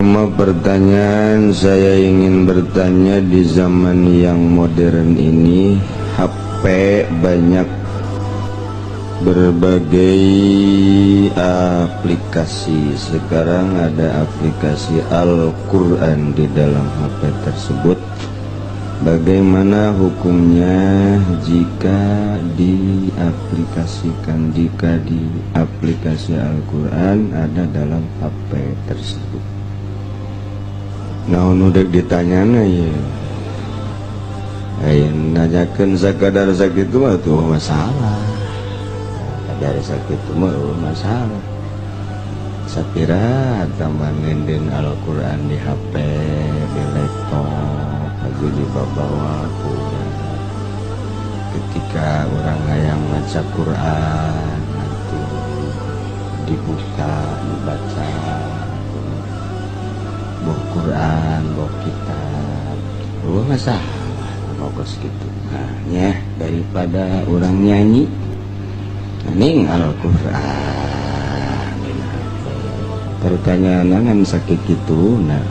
Pertanyaan saya ingin bertanya, di zaman yang modern ini HP banyak berbagai aplikasi. Sekarang ada aplikasi Al-Quran di dalam HP tersebut. Bagaimana hukumnya jika diaplikasikan, jika di aplikasi Al-Quran ada dalam HP tersebut? Nah, udah ditanya ya. Ayo nanyakeun sakadar sakitu mah tuh masalah. Kadar sakitu mah masalah. Sapira tambah nenden Al-Quran di HP, di laptop, aja dibawa Quran. Ketika orang hayang maca Quran, nanti dibuka, dibaca boh Quran, boh kitab, oh masalah fokus gitu. Nah, ya daripada orang nyanyi ning Al-Quran. Pertanyaan ngan sakit gitu. Nah,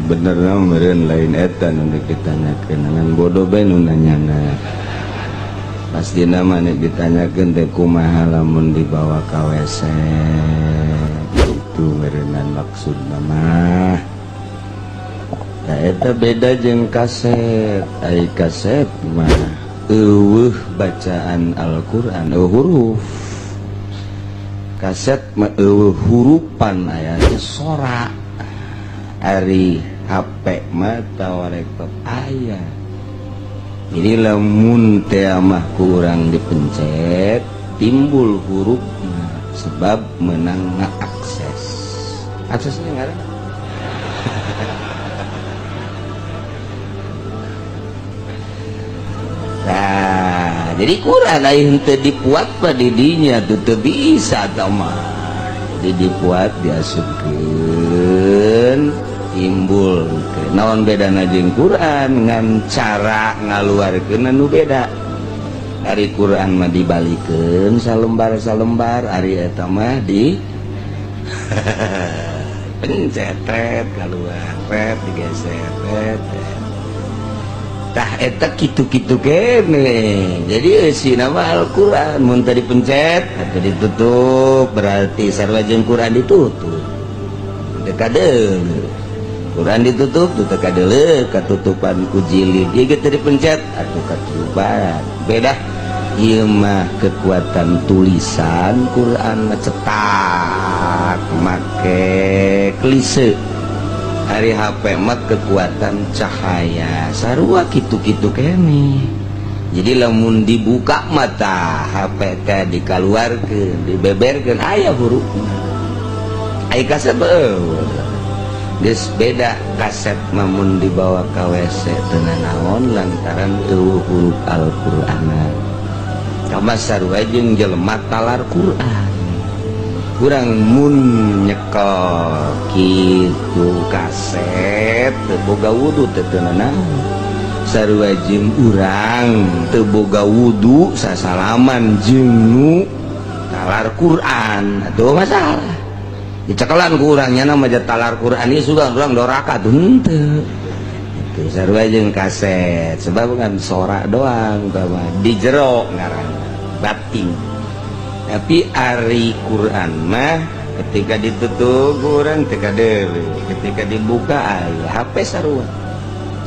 bener meureun lain eta nu ditanyakeun, ngan bodoh bae nu nanyana. Pasti nama nek ditanyakeun teh kumaha lamun dibawa ka WC itu meureunan maksudna mah. Nah, eta beda jeung kaset. Ai kaset mah euweuh bacaan Al-Qur'an, euweuh huruf. Kaset mah euweuh hurupan, aya sora. Ari HP mah atawa laptop aya. Jadi lamun teh mah kurang dipencet timbul huruf sebab menang ngakses. Aksesnya nggak ada. Nah, jadi Quran lain teu dipuat pa didinya tuh teu bisa tah mah. Jadi dipuat, diasupkeun, timbul. Naon bedana jeung Quran? Ngan cara ngaluarkeun anu beda. Ari Quran mah dibalikeun salembar-salembar, ari eta mah di pencet keluar, ret digeser, ret. Tah, eta kitu-kitu kene. Jadi eusi nama Al-Quran mun teu dipencet atau ditutup berarti sarua jeung Quran ditutup. Teu kadeuleu. Quran ditutup tuh teu kadeuleu, katutupan ku jilid. Ieu ge teu dipencet atuh katutupan. Beda ieu mah kekuatan tulisan, Quran mah cetak make klise. Ari HP mah kekuatan cahaya, sarua kitu-kitu kene. Jadi lamun dibuka mata HP teh dikaluarkeun, dibeberkeun, aya hurufna. Ai kaset euweuh. Geus beda, kaset mah mun dibawa ka WC teu nanaon lantaran euweuh huruf Al-Qur'ana. Kama sarua jeung jelema talar Quran. Kurang mun nyekel kitu kaset teu boga wudu teu teu nanaon. Sarua jeung urang teu boga wudu sasalaman jeung nu talar Quran atuh masalah. Dicekelan ku urang nya nama talar Quran ieu sugan urang doraka tuh henteu. Itu sarua jeung kaset sebab kan sora doang mah di jero ngaranna batin. Tapi ari Quran mah ketika ditutup urang teu kadeuleu, ketika dibuka aya. HP sarua,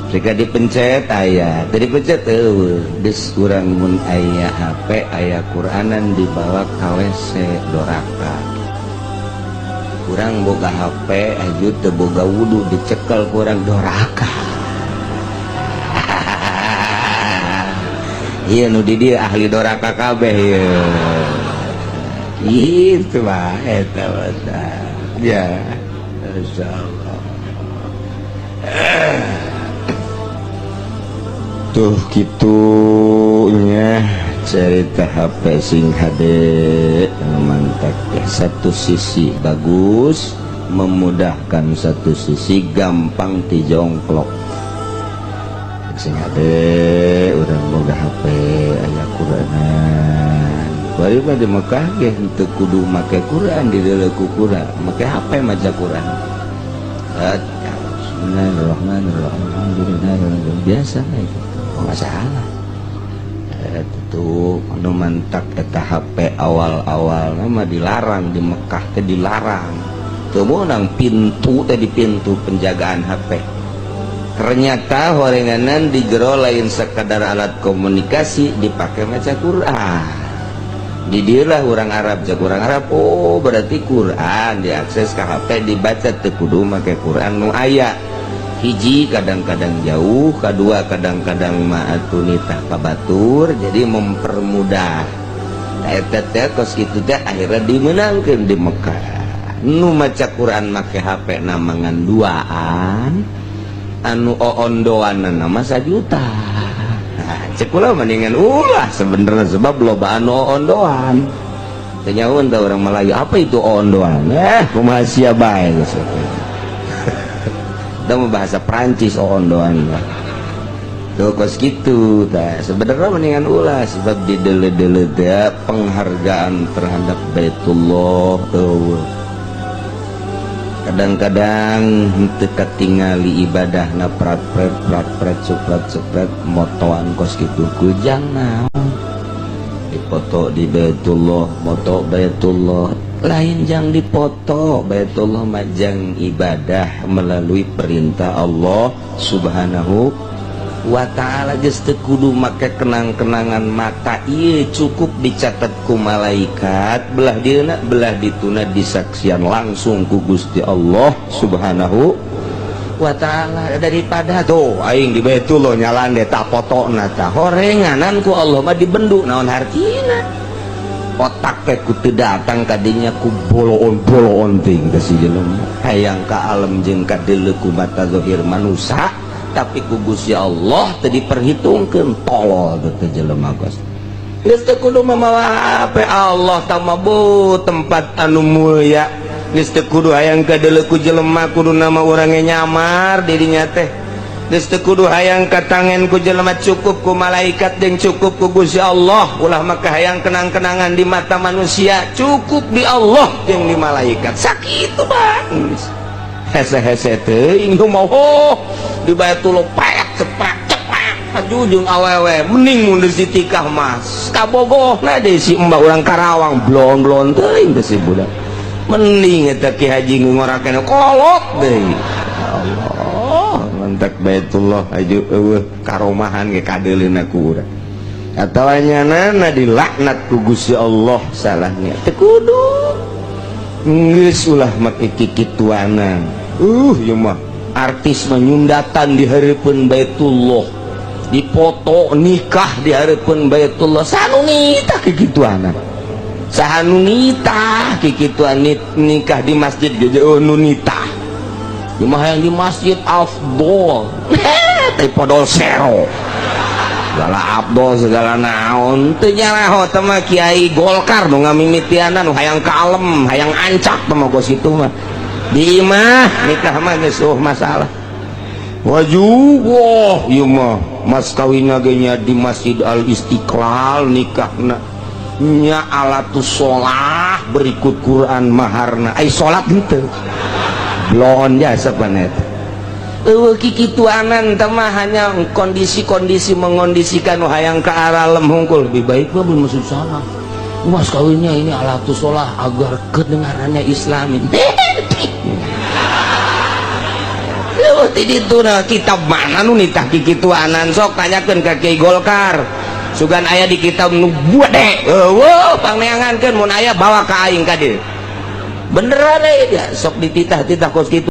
ketika dipencet aya, teu dipencet euweuh. Geus urang mun aya HP aya Quranan dibawa ka WC doraka. Kurang boga HP aju teu boga wudu dicekel kurang doraka. Ieu nu di dieu ahli doraka kabeh ieu. Gitu mah eta mah. Ya, insyaallah. Tuh kitunya cerita HP sing hade mantap ya. Satu sisi bagus memudahkan, satu sisi gampang dijongklok. Sing hade urang boga HP aya Quranan. Bari mah di Mekah ge henteu kudu make Quran, di ku Quran make HP maca Quran. Bismillahirrahmanirrahim, alhamdulillah, biasa itu masalah. Itu anu mantak eta HP awal-awal nama dilarang di Mekah teh, dilarang, teu meunang pintu teh, di pintu penjagaan HP. Ternyata horenganan di jero lain sekadar alat komunikasi, dipakai maca Quran. Di dieulah orang Arab, cek orang Arab, oh, berarti Quran diakses ke HP, dibaca, teu kudu make Quran nu aya. Hiji, kadang-kadang jauh, kedua, kadang-kadang mah atuh nitah ka batur, jadi mempermudah. Eta teh kos kitu teh akhirnya dimenangkeun di Mekah. Nu maca Quran make HP namangan duaan, anu oondoan nama sajuta. Nah, cek kula mendingan ulah sebenarnya, sebab loba anu oondoan. Teu nyahoeun teh orang Melayu apa itu oondoan. Eh, kumaha sia bae geus. Eta mah bahasa Prancis oondoan tuh, kos gitu. Tah, sebenarnya mendingan ulah, sebab di dele-dele teh penghargaan terhadap Baitullah eueuh. Kadang-kadang henteu katingali ibadahna, prat-pret prat-pret, suprat supret, motoan kos kitu. Kujang naon dipoto di Baitullah, moto Baitullah? Lain jang dipoto Baitullah, majang ibadah melalui perintah Allah Subhanahu wa ta'ala. Geus teu kudu make kenang-kenangan mata ieu, cukup dicatat ku malaikat belah dieuna, belah dituna, disaksian langsung ku Gusti Allah Subhanahu wa ta'ala. Daripada tuh aing di Baitullah nyalan deh tak fotona, tah horenganan ku Allah mah dibendu, naon hartina? Otak teh ku teu datang kadinya ku boloon-boloon ting ka si jelema hayang ka alam jeung kadeuleu ku mata zahir manusia, tapi ku Gusti Allah teu diperhitungkeun. Tolol teh jelema. Kos geus teu kudu mamawa HP, Allah tah bu tempat anu mulia. Geus teu kudu hayang kadeuleu ku jelema, kudu nama urang nyamar dirinya teh. Geus teu kudu hayang katangen ku jelema, cukup ku malaikat jeung cukup ku Gusti Allah. Ulah maka hayang kenang-kenangan di mata manusia, cukup di Allah jeung di malaikat. Sakitu bang, hese-hese teuing nu mau di Baitullah, paek cepak cepak maju jeung awewe. Mending mun ditikah mas kabogohna deui si mbak urang Karawang, blon-blon teuing teh si budak. Mending eta Ki Haji ngorakeun kolot deui. Allah, mantak Baitullah aju eueuh karomahan ge kadeuleuna ku urang atawa nyanana dilaknat ku Gusti Allah. Salahnya teu kudu, geus ulah make kikituanan. Ieu mah artis menyundatan di hareupeun Baitullah, dipoto nikah di hareupeun Baitullah. Saha nu nitah kikituanan? Saha nu nitah kikituan? Nikah di masjid ge eueuh nu nitah. Mah yang di masjid afdol, teh podol sero segala afdol segala naon teu nyaraho. Teh mah kiai Golkar nu ngamimitianan, nu hayang kalem, hayang ancak teh mah. Kos kitu mah di imah nikah mah geus masalah. Waju wah, ieu mah mas kawinna ge nya di Masjid Al Istiqlal, nikahna nya alatus sholah berikut Quran maharna, ai salat henteu, blon jasa panet. Eueuh kikituanan teh mah, hanya kondisi-kondisi mengondisikan nu hayang ka arah lem hungkul. Lebih baik mah belum masuk sana, mas kawinnya ini alatus sholah agar kedengarannya islami. Eueuh ti ditu nah, kitab mana nu nitah kikituanan? Sok tanyakeun ka Kiai Golkar, sugan aya di kitab nu gede. Eueuh, pangneangankeun, mun aya bawa ka aing ka dieu. Beneran ya, sok dititah-titah kos kitu.